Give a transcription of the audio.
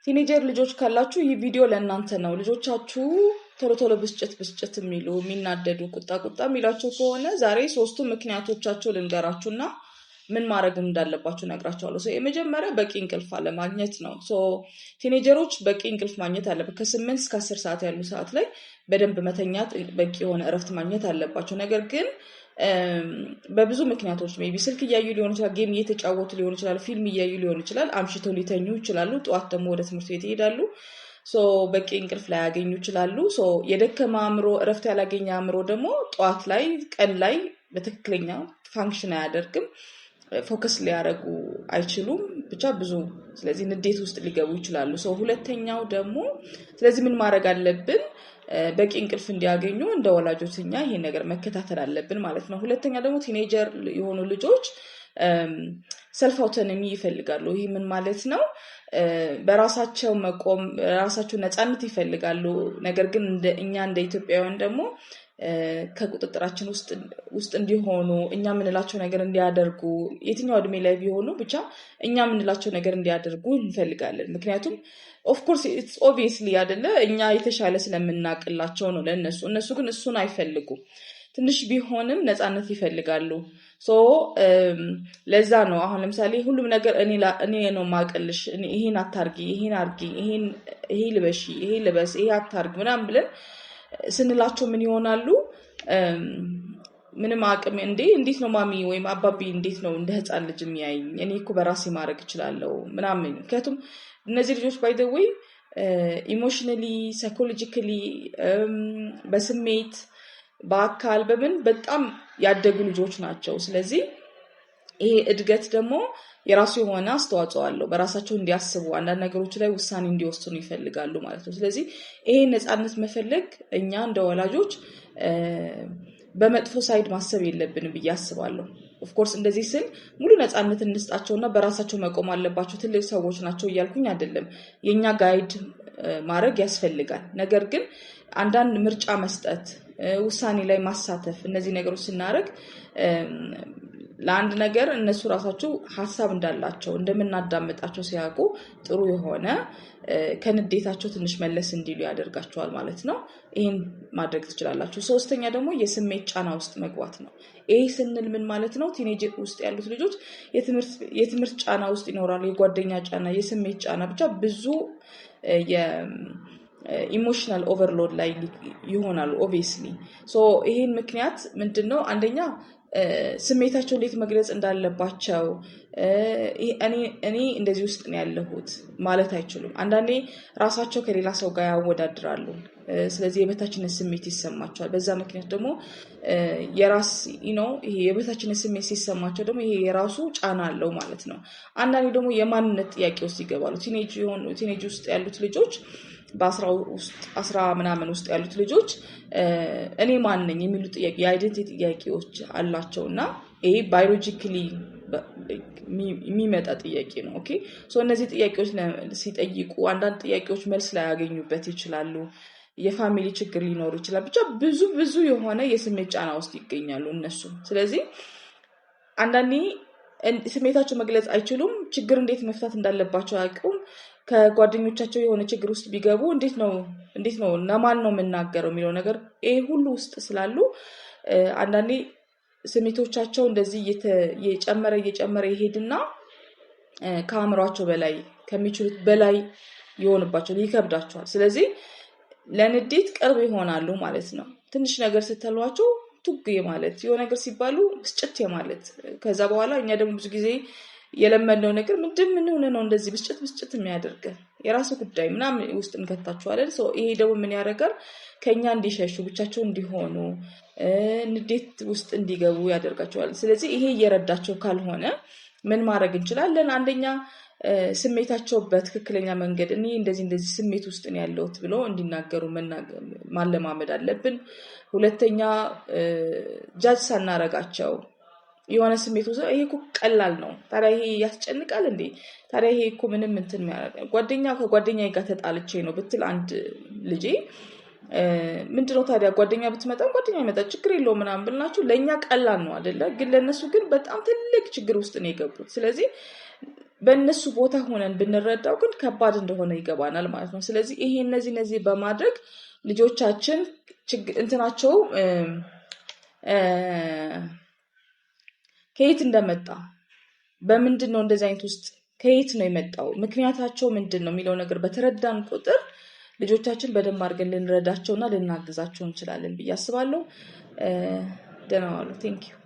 Teenager ልጆች ካላችሁ ይህ ቪዲዮ ለእናንተ ነው። ልጆቻችሁ ቶሎ ቶሎ ብስጭት ብስጭት የሚሉ፣ የሚናደዱ፣ ቁጣ ቁጣ የሚላቸው ከሆነ ዛሬ ሶስቱ ምክንያቶቻቸው ልንገራችሁና ምን ማድረግ እንዳለባችሁ እነግራችኋለሁ። So የመጀመሪያ በቂ እንቅልፍ አለማግኘት ነው። So teenager ኦች በቂ እንቅልፍ ማግኘት አለበት። ከ8 እስከ 10 ሰዓት ያሉ ሰዓት ላይ በደንብ መተኛት፣ በቂ የሆነ እረፍት ማግኘት አለባቸው። ነገር ግን በብዙ ምክንያቶች maybe ስልክ እያዩ ሊሆን ይችላል፣ game እየተጫወቱ ሊሆን ይችላል፣ ፊልም እያዩ ሊሆን ይችላል። አምሽተው ሊተኙ ይችላሉ። ጠዋት ደግሞ ወደ ትምህርት ቤት ይሄዳሉ። So በቂ እንቅልፍ ላያገኙ ይችላሉ። So የደከመ አእምሮ፣ እረፍት ያላገኘ አእምሮ ደግሞ ጠዋት ላይ፣ ቀን ላይ በትክክለኛ function አያደርግም። Focus ሊያደርጉ አይችሉም። ብቻ ብዙ፣ ስለዚህ ንዴት ውስጥ ሊገቡ ይችላሉ። So ሁለተኛው ደግሞ፣ ስለዚህ ምን ማድረግ አለብን? በቂ እንቅልፍ እንዲያገኙ እንደ ወላጆች እኛ ይሄን ነገር መከታተል አለብን ማለት ነው። ሁለተኛ ደግሞ teenager የሆኑ ልጆች self autonomy ይፈልጋሉ። ይህ ምን ማለት ነው? በራሳቸው መቆም፣ በራሳቸው ነፃነት ይፈልጋሉ። ነገር ግን እኛ እንደ ኢትዮጵያውያን ደግሞ ከቁጥጥራችን ውስጥ እንዲሆኑ፣ እኛ የምንላቸው ነገር እንዲያደርጉ፣ የትኛው እድሜ ላይ ቢሆኑ ብቻ እኛ የምንላቸው ነገር እንዲያደርጉ እንፈልጋለን። ምክንያቱም of course it's obviously አይደለ፣ እኛ የተሻለ ስለምናቅላቸው ነው ለእነሱ። እነሱ ግን እሱን አይፈልጉም። ትንሽ ቢሆንም ነፃነት ይፈልጋሉ። So ለዛ ነው አሁን ለምሳሌ ሁሉም ነገር እኔ ነው ማቅልሽ፣ ይሄን አታርጊ፣ ይሄን አርጊ፣ ይሄ ልበሺ፣ ይሄ ልበስ፣ ይሄ አታርግ ምናምን ብለን ስንላቸው ምን ይሆናሉ? ምንም አቅም እንዴ፣ እንዴት ነው ማሚ ወይም አባቢ እንዴት ነው እንደ ህፃን ልጅ የሚያይኝ? እኔ እኮ በራሴ ማድረግ እችላለሁ ምናምን። ምክንያቱም እነዚህ ልጆች by the way emotionally፣ psychologically፣ በስሜት፣ በአካል፣ በምን በጣም ያደጉ ልጆች ናቸው። ስለዚህ ይሄ እድገት ደግሞ የራሱ የሆነ አስተዋጽኦ አለው። በራሳቸው እንዲያስቡ፣ አንዳንድ ነገሮች ላይ ውሳኔ እንዲወስኑ ይፈልጋሉ ማለት ነው። ስለዚህ ይሄ ነፃነት መፈለግ እኛ እንደ ወላጆች በመጥፎ side ማሰብ የለብንም ብዬ አስባለሁ። Of course እንደዚህ ስል ሙሉ ነፃነት እንስጣቸውና በራሳቸው መቆም አለባቸው፣ ትልቅ ሰዎች ናቸው እያልኩኝ አይደለም። የእኛ guide ማድረግ ያስፈልጋል። ነገር ግን አንዳንድ ምርጫ መስጠት፣ ውሳኔ ላይ ማሳተፍ፣ እነዚህ ነገሮች ስናደርግ ለአንድ ነገር እነሱ ራሳቸው ሀሳብ እንዳላቸው፣ እንደምናዳምጣቸው ሲያውቁ ጥሩ የሆነ ከንዴታቸው ትንሽ መለስ እንዲሉ ያደርጋቸዋል ማለት ነው። ይህን ማድረግ ትችላላችሁ። ሶስተኛ ደግሞ የስሜት ጫና ውስጥ መግባት ነው። ይህ ስንል ምን ማለት ነው? Teenage ውስጥ ያሉት ልጆች የትምህርት ጫና ውስጥ ይኖራሉ። የጓደኛ ጫና፣ የስሜት ጫና፣ ብቻ ብዙ የ emotional overload ላይ ይሆናሉ። Obviously ይህን ምክንያት ምንድን ነው? አንደኛ ስሜታቸው እንዴት መግለጽ እንዳለባቸው፣ እኔ እንደዚህ ውስጥ ነው ያለሁት ማለት አይችሉም። አንዳንዴ ራሳቸው ከሌላ ሰው ጋር ያወዳድራሉ። ስለዚህ የበታችነት ስሜት ይሰማቸዋል። በዛ ምክንያት ደግሞ የራስ ነው ይሄ የበታችነት ስሜት ሲሰማቸው ደግሞ ይሄ የራሱ ጫና አለው ማለት ነው። አንዳንዴ ደግሞ የማንነት ጥያቄ ውስጥ ይገባሉ። Teenage ውስጥ ያሉት ልጆች፣ በአስራ ውስጥ፣ አስራ ምናምን ውስጥ ያሉት ልጆች እኔ ማን ነኝ የሚሉ ጥያቄ፣ የ identity ጥያቄዎች አላቸው እና ይሄ biologically የሚመጣ ጥያቄ ነው። Okay, so እነዚህ ጥያቄዎች ሲጠይቁ አንዳንድ ጥያቄዎች መልስ ላያገኙበት ይችላሉ። የ family ችግር ሊኖሩ ይችላል። ብቻ ብዙ ብዙ የሆነ የስሜት ጫና ውስጥ ይገኛሉ እነሱ። ስለዚህ አንዳንዴ ስሜታቸው መግለጽ አይችሉም። ችግር እንዴት መፍታት እንዳለባቸው አያውቁም። ከጓደኞቻቸው የሆነ ችግር ውስጥ ቢገቡ እንዴት ነው፣ ለማን ነው የምናገረው የሚለው ነገር፣ ይሄ ሁሉ ውስጥ ስላሉ አንዳንዴ ስሜቶቻቸው እንደዚህ እየጨመረ እየጨመረ ይሄድና ከአእምሯቸው በላይ፣ ከሚችሉት በላይ ይሆንባቸዋል፣ ይከብዳቸዋል። ስለዚህ ለንዴት ቅርብ ይሆናሉ ማለት ነው። ትንሽ ነገር ስትሏቸው ቱግ የማለት፣ የሆነ ነገር ሲባሉ ብስጭት የማለት፣ ከዛ በኋላ እኛ ደግሞ ብዙ ጊዜ የለመድነው ነገር ምንድን፣ ምን ሆነ ነው እንደዚህ ብስጭት ብስጭት የሚያደርግ፣ የራሱ ጉዳይ ምናምን ውስጥ እንከታቸዋለን። So ይሄ ደግሞ ምን ያደርጋል? ከኛ እንዲሸሹ፣ ብቻቸው እንዲሆኑ፣ ንዴት ውስጥ እንዲገቡ ያደርጋቸዋል። ስለዚህ ይሄ እየረዳቸው ካልሆነ ምን ማድረግ እንችላለን? አንደኛ ስሜታቸው በትክክለኛ መንገድ እኔ እንደዚህ እንደዚህ ስሜት ውስጥ ነው ያለሁት ብሎ እንዲናገሩ ማለማመድ አለብን። ሁለተኛ judge ሳናረጋቸው የሆነ ስሜት ውስጥ፣ ይሄ እኮ ቀላል ነው፣ ታዲያ ይሄ ያስጨንቃል እንዴ? ታዲያ ይሄ እኮ ምንም እንትን የሚያደርግ፣ ጓደኛ ከጓደኛ ጋር ተጣልቼ ነው ብትል አንድ ልጄ፣ ምንድነው ታዲያ፣ ጓደኛ ብትመጣም ጓደኛ ይመጣ ችግር የለውም ምናምን ብልናቸው ለእኛ ቀላል ነው አደለ? ግን ለእነሱ ግን በጣም ትልቅ ችግር ውስጥ ነው የገቡት። ስለዚህ በእነሱ ቦታ ሆነን ብንረዳው ግን ከባድ እንደሆነ ይገባናል ማለት ነው። ስለዚህ ይሄ እነዚህ በማድረግ ልጆቻችን እንትናቸው ከየት እንደመጣ፣ በምንድን ነው እንደዚህ አይነት ውስጥ ከየት ነው የመጣው፣ ምክንያታቸው ምንድን ነው የሚለው ነገር በተረዳን ቁጥር ልጆቻችን በደንብ አድርገን ልንረዳቸውና ልናግዛቸው እንችላለን ብዬ አስባለሁ። ደህና ዋሉ። Thank you።